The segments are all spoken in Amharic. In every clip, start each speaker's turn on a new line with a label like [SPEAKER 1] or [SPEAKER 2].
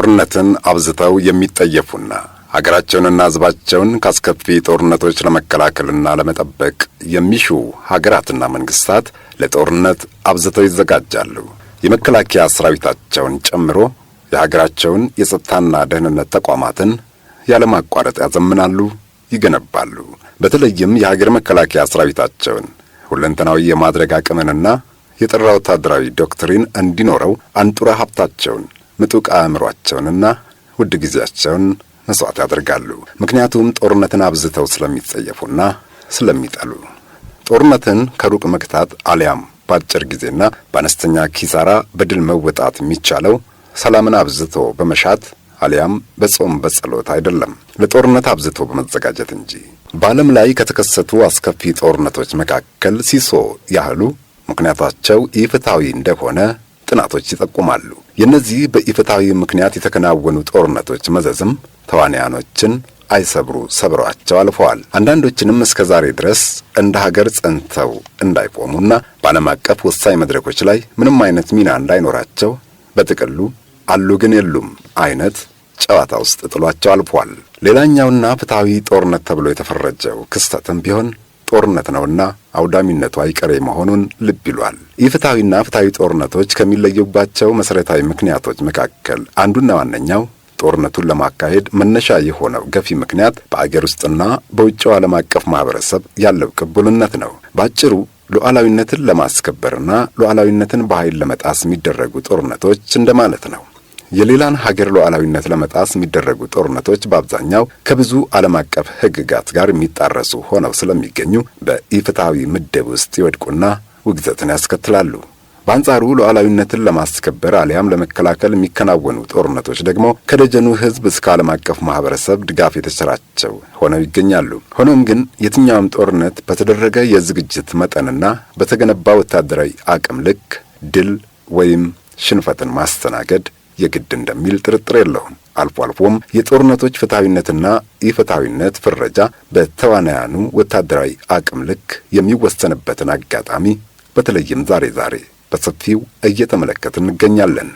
[SPEAKER 1] ጦርነትን አብዝተው የሚጠየፉና ሀገራቸውንና ሕዝባቸውን ካስከፊ ጦርነቶች ለመከላከልና ለመጠበቅ የሚሹ ሀገራትና መንግስታት ለጦርነት አብዝተው ይዘጋጃሉ። የመከላከያ ሰራዊታቸውን ጨምሮ የሀገራቸውን የጸጥታና ደህንነት ተቋማትን ያለማቋረጥ ያዘምናሉ፣ ይገነባሉ። በተለይም የሀገር መከላከያ ሰራዊታቸውን ሁለንተናዊ የማድረግ አቅምንና የጠራ ወታደራዊ ዶክትሪን እንዲኖረው አንጡራ ሀብታቸውን፣ ምጡቅ አእምሯቸውንና ውድ ጊዜያቸውን መስዋዕት ያደርጋሉ። ምክንያቱም ጦርነትን አብዝተው ስለሚጸየፉና ስለሚጠሉ። ጦርነትን ከሩቅ መግታት አሊያም በአጭር ጊዜና በአነስተኛ ኪሳራ በድል መወጣት የሚቻለው ሰላምን አብዝቶ በመሻት አሊያም በጾም በጸሎት አይደለም፣ ለጦርነት አብዝቶ በመዘጋጀት እንጂ። በዓለም ላይ ከተከሰቱ አስከፊ ጦርነቶች መካከል ሲሶ ያህሉ ምክንያታቸው ኢፍትሐዊ እንደሆነ ጥናቶች ይጠቁማሉ። የእነዚህ በኢፍትሐዊ ምክንያት የተከናወኑ ጦርነቶች መዘዝም ተዋንያኖችን አይሰብሩ ሰብረዋቸው አልፈዋል። አንዳንዶችንም እስከ ዛሬ ድረስ እንደ ሀገር ጸንተው እንዳይቆሙና በዓለም አቀፍ ወሳኝ መድረኮች ላይ ምንም አይነት ሚና እንዳይኖራቸው በጥቅሉ አሉ ግን የሉም አይነት ጨዋታ ውስጥ ጥሏቸው አልፏል። ሌላኛውና ፍትሐዊ ጦርነት ተብሎ የተፈረጀው ክስተትም ቢሆን ጦርነት ነውና አውዳሚነቱ አይቀሬ መሆኑን ልብ ይሏል። ኢፍትሐዊና ፍትሐዊ ጦርነቶች ከሚለዩባቸው መሠረታዊ ምክንያቶች መካከል አንዱና ዋነኛው ጦርነቱን ለማካሄድ መነሻ የሆነው ገፊ ምክንያት በአገር ውስጥና በውጭው ዓለም አቀፍ ማህበረሰብ ያለው ቅቡልነት ነው። በአጭሩ ሉዓላዊነትን ለማስከበርና ሉዓላዊነትን በኃይል ለመጣስ የሚደረጉ ጦርነቶች እንደማለት ነው። የሌላን ሀገር ሉዓላዊነት ለመጣስ የሚደረጉ ጦርነቶች በአብዛኛው ከብዙ ዓለም አቀፍ ሕግጋት ጋር የሚጣረሱ ሆነው ስለሚገኙ በኢፍትሐዊ ምድብ ውስጥ ይወድቁና ውግዘትን ያስከትላሉ። በአንጻሩ ሉዓላዊነትን ለማስከበር አሊያም ለመከላከል የሚከናወኑ ጦርነቶች ደግሞ ከደጀኑ ሕዝብ እስከ ዓለም አቀፍ ማህበረሰብ ድጋፍ የተቸራቸው ሆነው ይገኛሉ። ሆኖም ግን የትኛውም ጦርነት በተደረገ የዝግጅት መጠንና በተገነባ ወታደራዊ አቅም ልክ ድል ወይም ሽንፈትን ማስተናገድ የግድ እንደሚል ጥርጥር የለውም። አልፎ አልፎም የጦርነቶች ፍትሐዊነትና ኢፍትሐዊነት ፍረጃ በተዋናያኑ ወታደራዊ አቅም ልክ የሚወሰንበትን አጋጣሚ በተለይም ዛሬ ዛሬ በሰፊው እየተመለከትን እንገኛለን።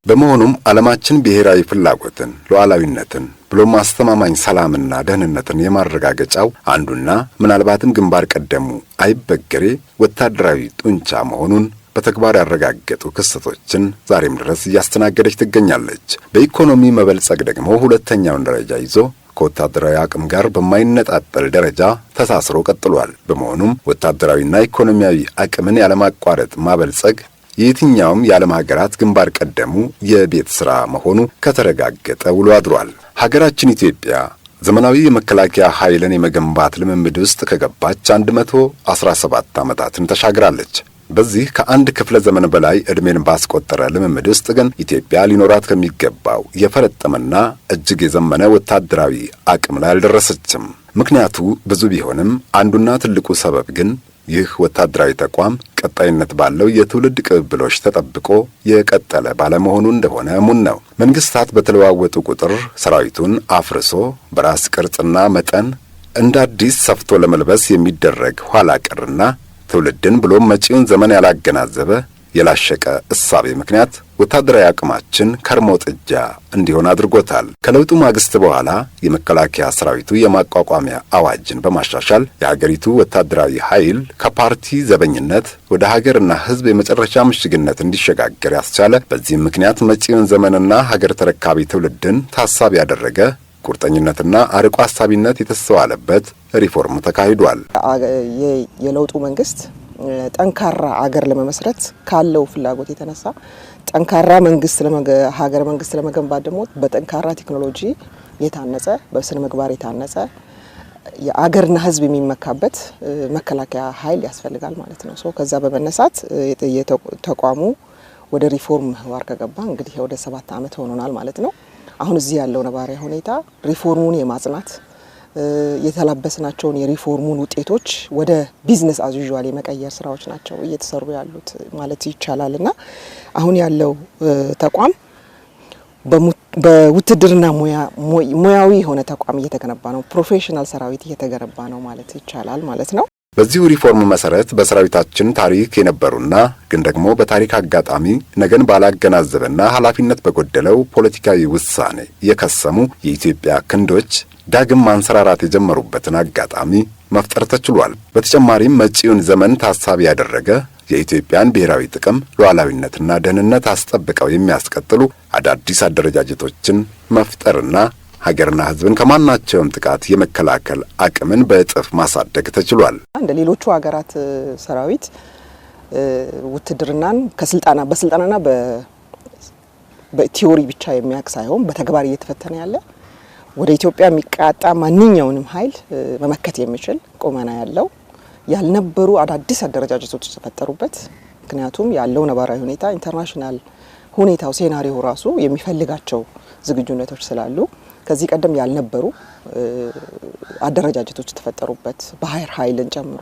[SPEAKER 1] በመሆኑም ዓለማችን ብሔራዊ ፍላጎትን፣ ሉዓላዊነትን ብሎም አስተማማኝ ሰላምና ደህንነትን የማረጋገጫው አንዱና ምናልባትም ግንባር ቀደሙ አይበገሬ ወታደራዊ ጡንቻ መሆኑን በተግባር ያረጋገጡ ክስተቶችን ዛሬም ድረስ እያስተናገደች ትገኛለች። በኢኮኖሚ መበልጸግ ደግሞ ሁለተኛውን ደረጃ ይዞ ከወታደራዊ አቅም ጋር በማይነጣጠል ደረጃ ተሳስሮ ቀጥሏል። በመሆኑም ወታደራዊና ኢኮኖሚያዊ አቅምን ያለማቋረጥ ማበልጸግ የየትኛውም የዓለም ሀገራት ግንባር ቀደሙ የቤት ሥራ መሆኑ ከተረጋገጠ ውሎ አድሯል። ሀገራችን ኢትዮጵያ ዘመናዊ የመከላከያ ኃይልን የመገንባት ልምምድ ውስጥ ከገባች 117 ዓመታትን ተሻግራለች። በዚህ ከአንድ ክፍለ ዘመን በላይ ዕድሜን ባስቆጠረ ልምምድ ውስጥ ግን ኢትዮጵያ ሊኖራት ከሚገባው የፈረጠመና እጅግ የዘመነ ወታደራዊ አቅም ላይ አልደረሰችም። ምክንያቱ ብዙ ቢሆንም አንዱና ትልቁ ሰበብ ግን ይህ ወታደራዊ ተቋም ቀጣይነት ባለው የትውልድ ቅብብሎች ተጠብቆ የቀጠለ ባለመሆኑ እንደሆነ እሙን ነው። መንግስታት በተለዋወጡ ቁጥር ሰራዊቱን አፍርሶ በራስ ቅርጽና መጠን እንደ አዲስ ሰፍቶ ለመልበስ የሚደረግ ኋላ ቀርና ትውልድን ብሎም መጪውን ዘመን ያላገናዘበ የላሸቀ እሳቤ ምክንያት ወታደራዊ አቅማችን ከርሞ ጥጃ እንዲሆን አድርጎታል። ከለውጡ ማግስት በኋላ የመከላከያ ሰራዊቱ የማቋቋሚያ አዋጅን በማሻሻል የሀገሪቱ ወታደራዊ ኃይል ከፓርቲ ዘበኝነት ወደ ሀገርና ሕዝብ የመጨረሻ ምሽግነት እንዲሸጋገር ያስቻለ፣ በዚህም ምክንያት መጪውን ዘመንና ሀገር ተረካቢ ትውልድን ታሳቢ ያደረገ ቁርጠኝነትና አርቆ አሳቢነት የተስተዋለበት ሪፎርም ተካሂዷል።
[SPEAKER 2] የለውጡ መንግስት ጠንካራ አገር ለመመስረት ካለው ፍላጎት የተነሳ ጠንካራ መንግስት ሀገር መንግስት ለመገንባት ደግሞ በጠንካራ ቴክኖሎጂ የታነጸ፣ በስነ ምግባር የታነጸ፣ የአገርና ሕዝብ የሚመካበት መከላከያ ኃይል ያስፈልጋል ማለት ነው። So ከዛ በመነሳት ተቋሙ ወደ ሪፎርም ምህዋር ከገባ እንግዲህ ወደ 7 ዓመት ሆኖናል ማለት ነው። አሁን እዚህ ያለው ነባራዊ ሁኔታ ሪፎርሙን የማጽናት፣ የተላበስናቸውን የሪፎርሙን ውጤቶች ወደ business as usual የመቀየር ስራዎች ናቸው እየተሰሩ ያሉት ማለት ይቻላል። እና አሁን ያለው ተቋም በውትድርና ሙያዊ የሆነ ተቋም እየተገነባ ነው። Professional ሰራዊት እየተገነባ ነው ማለት ይቻላል ማለት ነው።
[SPEAKER 1] በዚሁ ሪፎርም መሰረት በሰራዊታችን ታሪክ የነበሩና ግን ደግሞ በታሪክ አጋጣሚ ነገን ባላገናዘበና ኃላፊነት በጎደለው ፖለቲካዊ ውሳኔ የከሰሙ የኢትዮጵያ ክንዶች ዳግም ማንሰራራት የጀመሩበትን አጋጣሚ መፍጠር ተችሏል። በተጨማሪም መጪውን ዘመን ታሳቢ ያደረገ የኢትዮጵያን ብሔራዊ ጥቅም፣ ሉዓላዊነትና ደህንነት አስጠብቀው የሚያስቀጥሉ አዳዲስ አደረጃጀቶችን መፍጠርና ሀገርና ሕዝብን ከማናቸውም ጥቃት የመከላከል አቅምን በእጥፍ ማሳደግ ተችሏል።
[SPEAKER 2] እንደ ሌሎቹ ሀገራት ሰራዊት ውትድርናን ከስልጠና በስልጠናና በ theory ብቻ የሚያውቅ ሳይሆን በተግባር እየተፈተነ ያለ፣ ወደ ኢትዮጵያ የሚቃጣ ማንኛውንም ኃይል መመከት የሚችል ቁመና ያለው፣ ያልነበሩ አዳዲስ አደረጃጀቶች የተፈጠሩበት፣ ምክንያቱም ያለው ነባራዊ ሁኔታ፣ international ሁኔታው፣ scenario ራሱ የሚፈልጋቸው ዝግጁነቶች ስላሉ ከዚህ ቀደም ያልነበሩ አደረጃጀቶች የተፈጠሩበት፣ ባህር ኃይልን ጨምሮ፣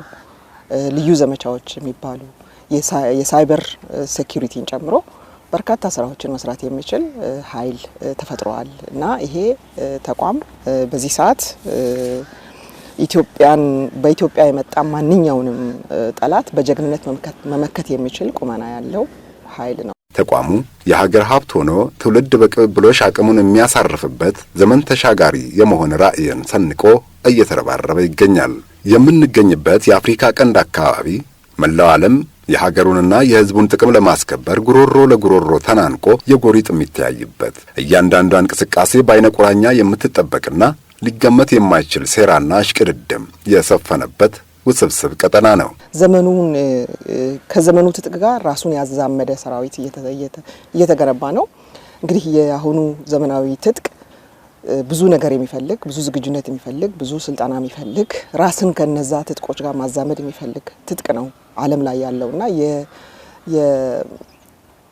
[SPEAKER 2] ልዩ ዘመቻዎች የሚባሉ፣ የ cyber security ን ጨምሮ በርካታ ስራዎችን መስራት የሚችል ኃይል ተፈጥሯል እና ይሄ ተቋም በዚህ ሰዓት ኢትዮጵያን በኢትዮጵያ የመጣ ማንኛውንም ጠላት በጀግንነት መመከት የሚችል ቁመና ያለው ኃይል ነው።
[SPEAKER 1] ተቋሙ የሀገር ሀብት ሆኖ ትውልድ በቅብብሎሽ አቅሙን የሚያሳርፍበት ዘመን ተሻጋሪ የመሆን ራዕይን ሰንቆ እየተረባረበ ይገኛል። የምንገኝበት የአፍሪካ ቀንድ አካባቢ መላው ዓለም የሀገሩንና የሕዝቡን ጥቅም ለማስከበር ጉሮሮ ለጉሮሮ ተናንቆ የጎሪጥ የሚተያይበት፣ እያንዳንዷ እንቅስቃሴ በአይነ ቁራኛ የምትጠበቅና ሊገመት የማይችል ሴራና እሽቅድድም የሰፈነበት ውስብስብ ቀጠና ነው።
[SPEAKER 2] ዘመኑን ከዘመኑ ትጥቅ ጋር ራሱን ያዛመደ ሰራዊት እየተገነባ ነው። እንግዲህ የአሁኑ ዘመናዊ ትጥቅ ብዙ ነገር የሚፈልግ፣ ብዙ ዝግጁነት የሚፈልግ፣ ብዙ ስልጠና የሚፈልግ፣ ራስን ከነዛ ትጥቆች ጋር ማዛመድ የሚፈልግ ትጥቅ ነው ዓለም ላይ ያለውና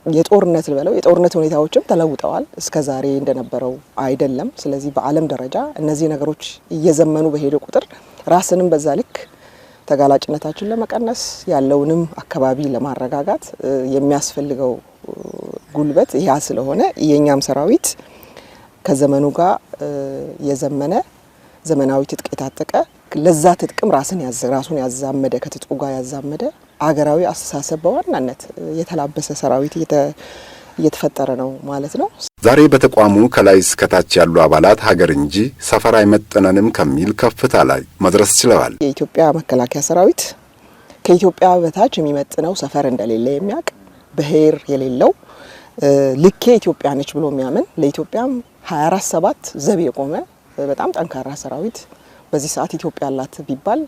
[SPEAKER 2] የጦርነት ልበለው የጦርነት ሁኔታዎችም ተለውጠዋል። እስከ ዛሬ እንደነበረው አይደለም። ስለዚህ በዓለም ደረጃ እነዚህ ነገሮች እየዘመኑ በሄደ ቁጥር ራስንም በዛ ልክ ተጋላጭነታችን ለመቀነስ፣ ያለውንም አካባቢ ለማረጋጋት የሚያስፈልገው ጉልበት ያ ስለሆነ የኛም ሰራዊት ከዘመኑ ጋር የዘመነ ዘመናዊ ትጥቅ የታጠቀ፣ ለዛ ትጥቅም ራስን ራሱን ያዛመደ፣ ከትጥቁ ጋር ያዛመደ፣ አገራዊ አስተሳሰብ በዋናነት የተላበሰ ሰራዊት እየተፈጠረ ነው ማለት ነው።
[SPEAKER 1] ዛሬ በተቋሙ ከላይ እስከታች ያሉ አባላት ሀገር እንጂ ሰፈር አይመጥነንም ከሚል ከፍታ ላይ መድረስ ችለዋል።
[SPEAKER 2] የኢትዮጵያ መከላከያ ሰራዊት ከኢትዮጵያ በታች የሚመጥነው ሰፈር እንደሌለ የሚያውቅ፣ ብሔር የሌለው፣ ልኬ ኢትዮጵያ ነች ብሎ የሚያምን፣ ለኢትዮጵያም 24/7 ዘብ የቆመ በጣም ጠንካራ ሰራዊት በዚህ ሰዓት ኢትዮጵያ አላት ቢባል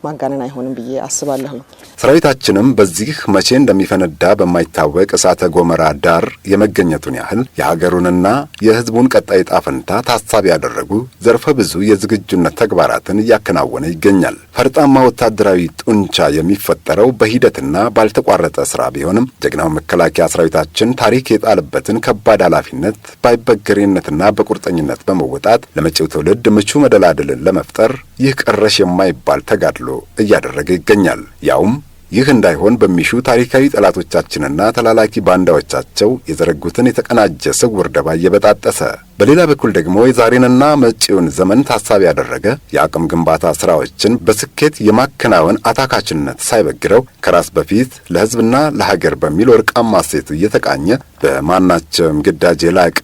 [SPEAKER 2] ማጋነን አይሆንም ብዬ አስባለሁኝ።
[SPEAKER 1] ሰራዊታችንም በዚህ መቼ እንደሚፈነዳ በማይታወቅ እሳተ ገሞራ ዳር የመገኘቱን ያህል የሀገሩንና የሕዝቡን ቀጣይ ዕጣ ፈንታ ታሳቢ ያደረጉ ዘርፈ ብዙ የዝግጁነት ተግባራትን እያከናወነ ይገኛል። ፈርጣማ ወታደራዊ ጡንቻ የሚፈጠረው በሂደትና ባልተቋረጠ ስራ ቢሆንም ጀግናው መከላከያ ሰራዊታችን ታሪክ የጣለበትን ከባድ ኃላፊነት ባይበገሬነትና በቁርጠኝነት በመወጣት ለመጪው ትውልድ ምቹ መደላድልን ለመፍጠር ይህ ቀረሽ የማይባል ተጋድሎ እያደረገ ይገኛል። ያውም ይህ እንዳይሆን በሚሹ ታሪካዊ ጠላቶቻችንና ተላላኪ ባንዳዎቻቸው የዘረጉትን የተቀናጀ ስውር ደባ እየበጣጠሰ፣ በሌላ በኩል ደግሞ የዛሬንና መጪውን ዘመን ታሳቢ ያደረገ የአቅም ግንባታ ስራዎችን በስኬት የማከናወን አታካችነት ሳይበግረው ከራስ በፊት ለሕዝብና ለሀገር በሚል ወርቃማ እሴቱ እየተቃኘ በማናቸውም ግዳጅ የላቀ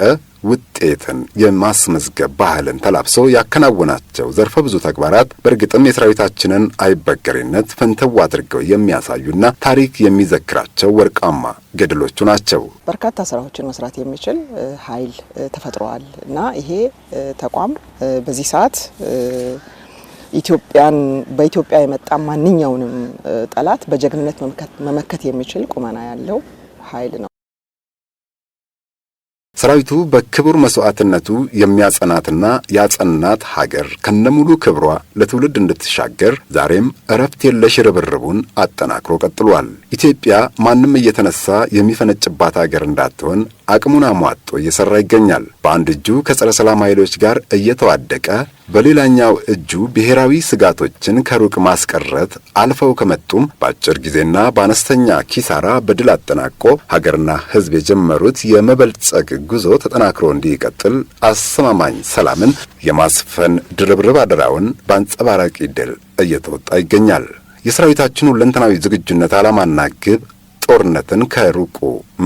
[SPEAKER 1] ውጤትን የማስመዝገብ ባህልን ተላብሶ ያከናወናቸው ዘርፈ ብዙ ተግባራት በእርግጥም የሰራዊታችንን አይበገሬነት ፍንትው አድርገው የሚያሳዩና ታሪክ የሚዘክራቸው ወርቃማ ገድሎቹ ናቸው።
[SPEAKER 2] በርካታ ስራዎችን መስራት የሚችል ኃይል ተፈጥሯል እና ይሄ ተቋም በዚህ ሰዓት ኢትዮጵያን በኢትዮጵያ የመጣ ማንኛውንም ጠላት በጀግንነት መመከት የሚችል ቁመና ያለው ኃይል ነው።
[SPEAKER 1] ሰራዊቱ በክቡር መስዋዕትነቱ የሚያጸናትና ያጸናት ሀገር ከነሙሉ ክብሯ ለትውልድ እንድትሻገር ዛሬም እረፍት የለሽ ርብርቡን አጠናክሮ ቀጥሏል። ኢትዮጵያ ማንም እየተነሳ የሚፈነጭባት ሀገር እንዳትሆን አቅሙን አሟጦ እየሰራ ይገኛል። በአንድ እጁ ከጸረ ሰላም ኃይሎች ጋር እየተዋደቀ በሌላኛው እጁ ብሔራዊ ስጋቶችን ከሩቅ ማስቀረት፣ አልፈው ከመጡም በአጭር ጊዜና በአነስተኛ ኪሳራ በድል አጠናቆ ሀገርና ሕዝብ የጀመሩት የመበልጸግ ጉዞ ተጠናክሮ እንዲቀጥል አስተማማኝ ሰላምን የማስፈን ድርብርብ አደራውን በአንጸባራቂ ድል እየተወጣ ይገኛል። የሰራዊታችን ሁለንተናዊ ዝግጁነት ዓላማና ግብ ጦርነትን ከሩቁ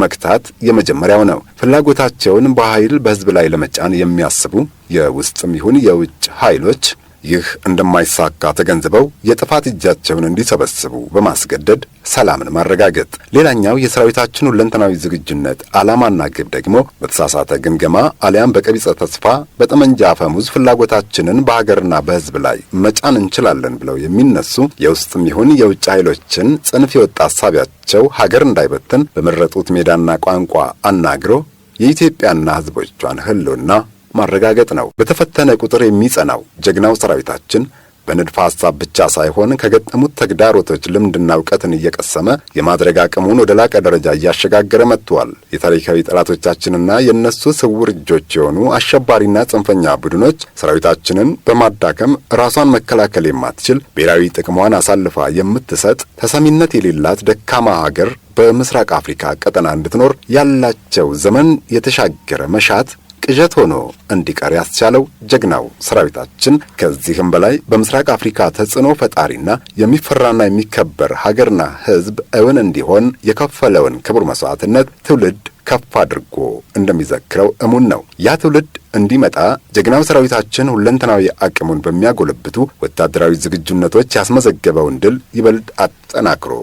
[SPEAKER 1] መግታት የመጀመሪያው ነው። ፍላጎታቸውን በኃይል በሕዝብ ላይ ለመጫን የሚያስቡ የውስጥም ይሁን የውጭ ኃይሎች ይህ እንደማይሳካ ተገንዝበው የጥፋት እጃቸውን እንዲሰበስቡ በማስገደድ ሰላምን ማረጋገጥ። ሌላኛው የሰራዊታችን ሁለንተናዊ ዝግጁነት ዓላማና ግብ ደግሞ በተሳሳተ ግምገማ አሊያም በቀቢጸ ተስፋ በጠመንጃ አፈሙዝ ፍላጎታችንን በሀገርና በሕዝብ ላይ መጫን እንችላለን ብለው የሚነሱ የውስጥም ይሁን የውጭ ኃይሎችን ጽንፍ የወጣ ሀሳቢያቸው ሀገር እንዳይበትን በመረጡት ሜዳና ቋንቋ አናግሮ የኢትዮጵያና ሕዝቦቿን ሕልውና ማረጋገጥ ነው። በተፈተነ ቁጥር የሚጸናው ጀግናው ሰራዊታችን በንድፈ ሐሳብ ብቻ ሳይሆን ከገጠሙት ተግዳሮቶች ልምድና እውቀትን እየቀሰመ የማድረግ አቅሙን ወደ ላቀ ደረጃ እያሸጋገረ መጥቷል። የታሪካዊ ጠላቶቻችንና የእነሱ ስውር እጆች የሆኑ አሸባሪና ጽንፈኛ ቡድኖች ሰራዊታችንን በማዳከም ራሷን መከላከል የማትችል፣ ብሔራዊ ጥቅሟን አሳልፋ የምትሰጥ፣ ተሰሚነት የሌላት ደካማ ሀገር በምስራቅ አፍሪካ ቀጠና እንድትኖር ያላቸው ዘመን የተሻገረ መሻት ቅዠት ሆኖ እንዲቀር ያስቻለው ጀግናው ሰራዊታችን ከዚህም በላይ በምስራቅ አፍሪካ ተጽዕኖ ፈጣሪና የሚፈራና የሚከበር ሀገርና ሕዝብ እውን እንዲሆን የከፈለውን ክቡር መስዋዕትነት ትውልድ ከፍ አድርጎ እንደሚዘክረው እሙን ነው። ያ ትውልድ እንዲመጣ ጀግናው ሰራዊታችን ሁለንተናዊ አቅሙን በሚያጎለብቱ ወታደራዊ ዝግጁነቶች ያስመዘገበውን ድል ይበልጥ አጠናክሮ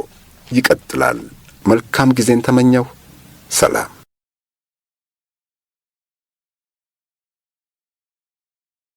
[SPEAKER 1] ይቀጥላል። መልካም ጊዜን ተመኘሁ። ሰላም።